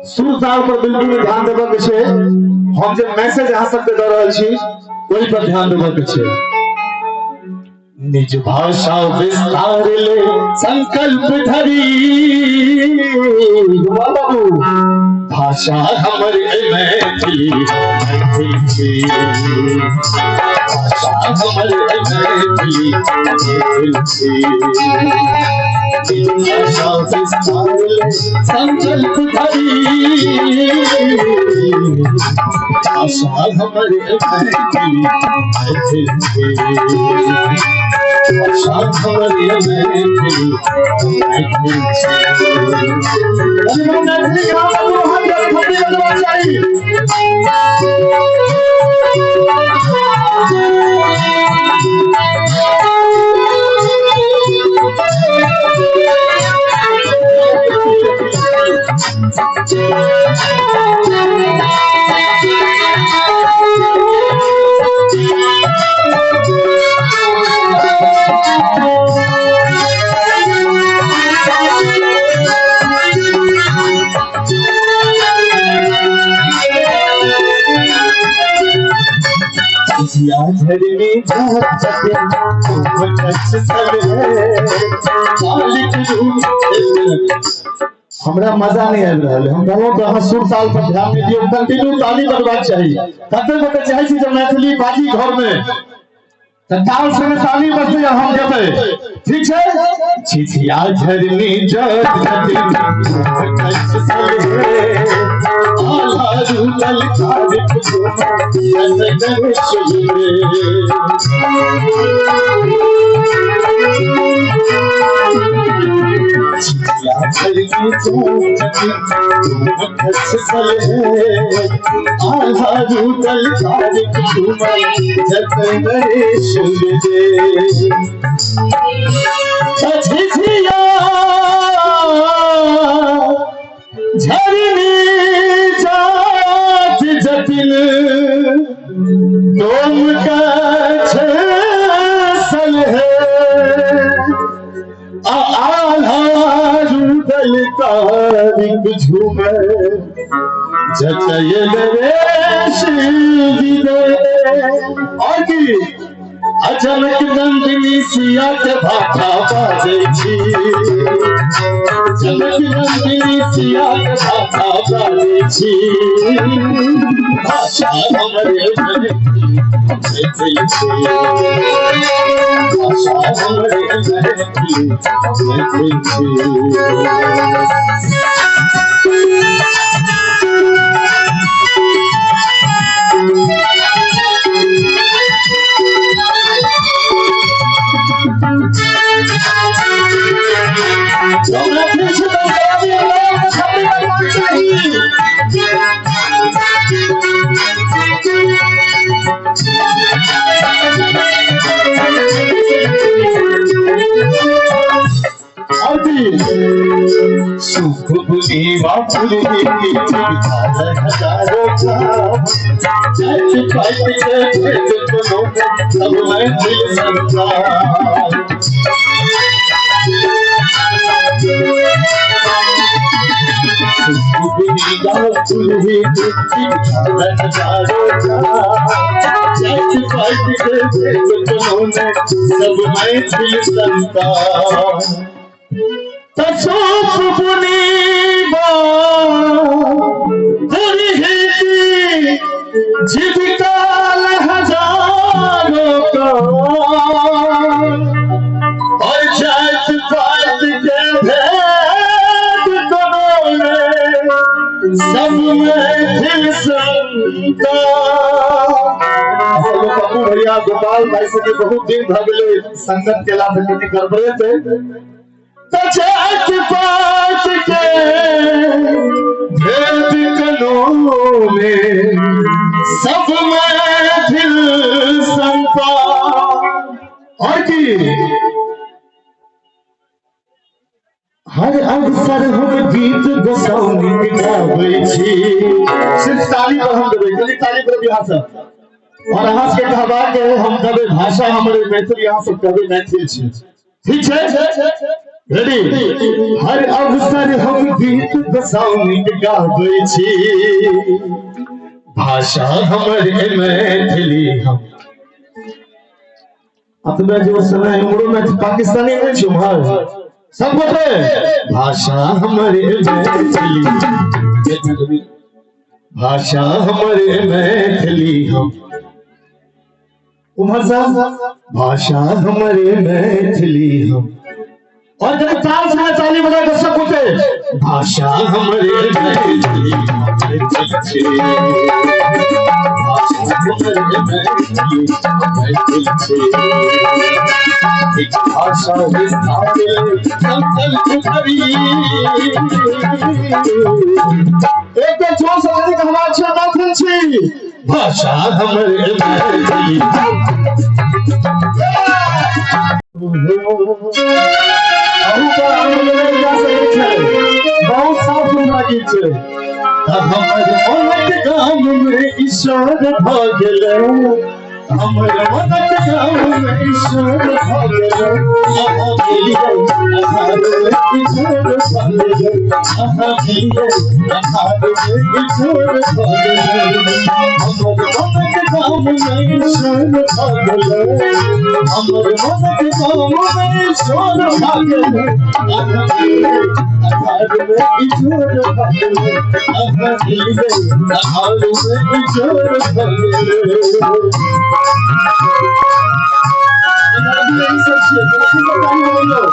सुर ताल पर बिल्कुल ध्यान देबऽ के छै। हम जे मैसेज अहाँ सबके दऽ रहल छी ओहि पर ध्यान देबऽ के छै। निज भाषा विस्तार ले संकल्प धरी बाबू, भाषा हमर मैथिली मैथिल छी, भाषा हमर मैथिली मैथिल छी। निज भाषा विस्तार ले संकल्प धरी, भाषा हमर मैथिली मैथिल छी, भाषा हमर मैथिली मैथिल छी। मैथिली गाँव हाथ थप्पी बजबाक चाही। झरनी हमरा मजा नहीं आबि रहल है। हम कहलहुँ तऽ अहाँ सुर ताल पर ध्यान नहीं दियौ, कंटिन्यू ताली बजबाक चाही। कते गोटे चाहै छी जे मैथिली बाजी घर में, तऽ ताल संगे ताली बजतै आ हम जेबै। ठीक छै। छिछिया झरनी जट जटिन आला रूलल कारिक छिछिया झरनी जात जटिन डोम कछ सलहे आल्हा रूदल तारिक झूमे जचयल रे शिव दे। और की अजनक नंदिनी सिया के भाषा बाजै छी, जनक नंदिनी सिया के भाषा बाजै छी, भाषा हमर मैथिली छी, भाषा हमर मैथिली मैथिल छी। सुख बुनी बापुरी हजारों जात पात के भेद कोनो सब मैथिल संसार। सुख बुनी बापुरी हजारों जात पात के भेद कोनो सब मैथिल संसार। सुख बुनी बापुरी जीविका हजारों का और जात पात के भेद कोनो सब मैथिल संतान। पप्पू भैया गोपाल भाई सबके बहुत दिन भऽ गेलै संगत केला तऽ कनि गड़बड़ेतै। तऽ जात पात के भेद कोनो में सब मैथिल संतान। और की हर अवसर हम गीत गोसाउनि गाबै छी। सिर्फ ताली पर हम देबै, खाली ताली पर अहाँ सब। और अहाँ सबके कहबाक है हम कहबै भाषा हमर मैथिली, अहाँ सब कहबै मैथिल छी। ठीक छै। रेडी। हर अवसर हम गीत गोसाउनिक गाबै छी, भाषा हमर मैथिली। हम अतबे जो समय उम्रो में पाकिस्तानी नहीं छी उम्हर सब गोटे। भाषा हमर मैथिली, भाषा हमर मैथिली। हम उम्हर साहब, भाषा हमर मैथिली हम। और जब ताल से ताली बजा के सब गोटे, भाषा हमर मैथिली, भाषा हमर मैथिली, मैथिली। भाषा एक जोर से हमार छी मैथिल छी, भाषा हमर मैथिली। बहुत साफ सुथरा गीत छै। हमर मनक गाम में ईश्वर भऽ गेलै, हमर मनक गाम में ईश्वर भऽ गेलै। अहाँ गेलियै अन्हार में ईश्वर भऽ गेलै, अहाँ गेलियै अन्हार में ईश्वर भऽ गेलै। हमर मनक गाम में ईश्वर भऽ गेलै, हमर मनक गाम में ईश्वर भऽ गेलै। अहाँ गेलियै अन्हार में ईश्वर भऽ गेलै, अहाँ गेलियै अन्हार में ईश्वर भऽ गेलै।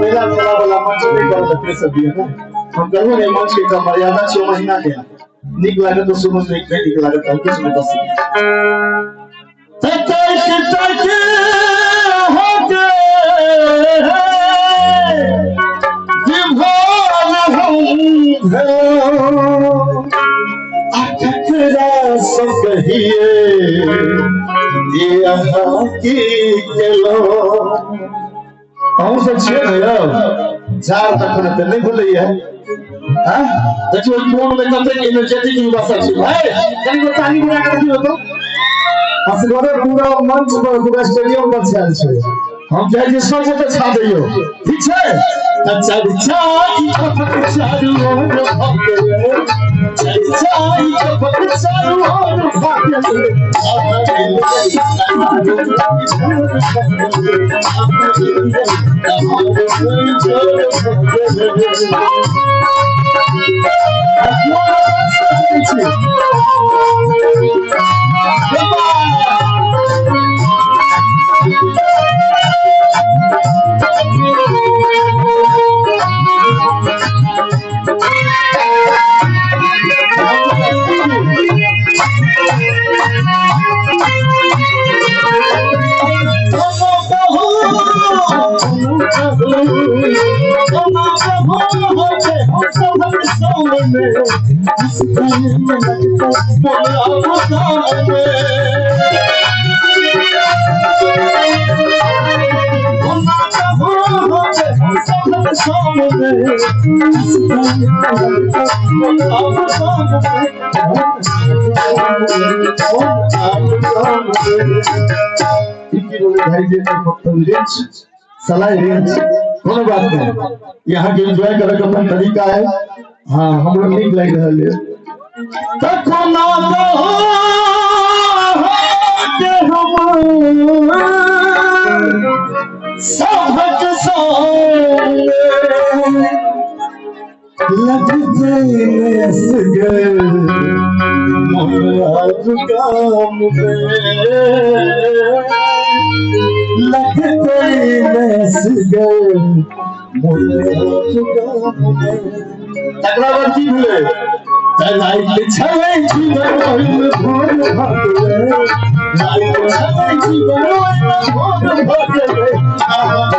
मेला मेला वाला मंच नहीं कर सब दिए ना, हम कहलहुँ ने मंच के मर्यादा छै महीना के। नीक लागत तो सुनू, नीक नहीं नीक लागत हम किछु नहीं कऽ सकै। अहूँ सब छियै ने यौ, झाड़ तखन एते नहि भेलैया। हाँ देखियौ टोल में कतेक एनर्जेटिक युवा सब छै भाई, कनि ताली बजा के दियौ तो। असगरे पूरा मंच पर पूरा स्टेडियम पर छायल छै। हम चाहै छी सब गोटे छा दैयौ, ठीक छै? चर्चा ई कपट चारू ओर भऽ गेलै, चर्चा ई कपट चारू ओर भऽ गेलै। कोनो बात नहीं, यहाँ के एंजॉय करे के अपन तरीका है। हाँ हमरो नीक लागि रहल है। सबक दिनेश गे मोर गाम में लगते दिनेश गे मोर गाम में। तकरा बाद की भेलै? राति छलै जीवन ओहिमे भोर भऽ गेलै, राति छलै जीवन ओहिमे भोर भऽ गेलै, अहाँ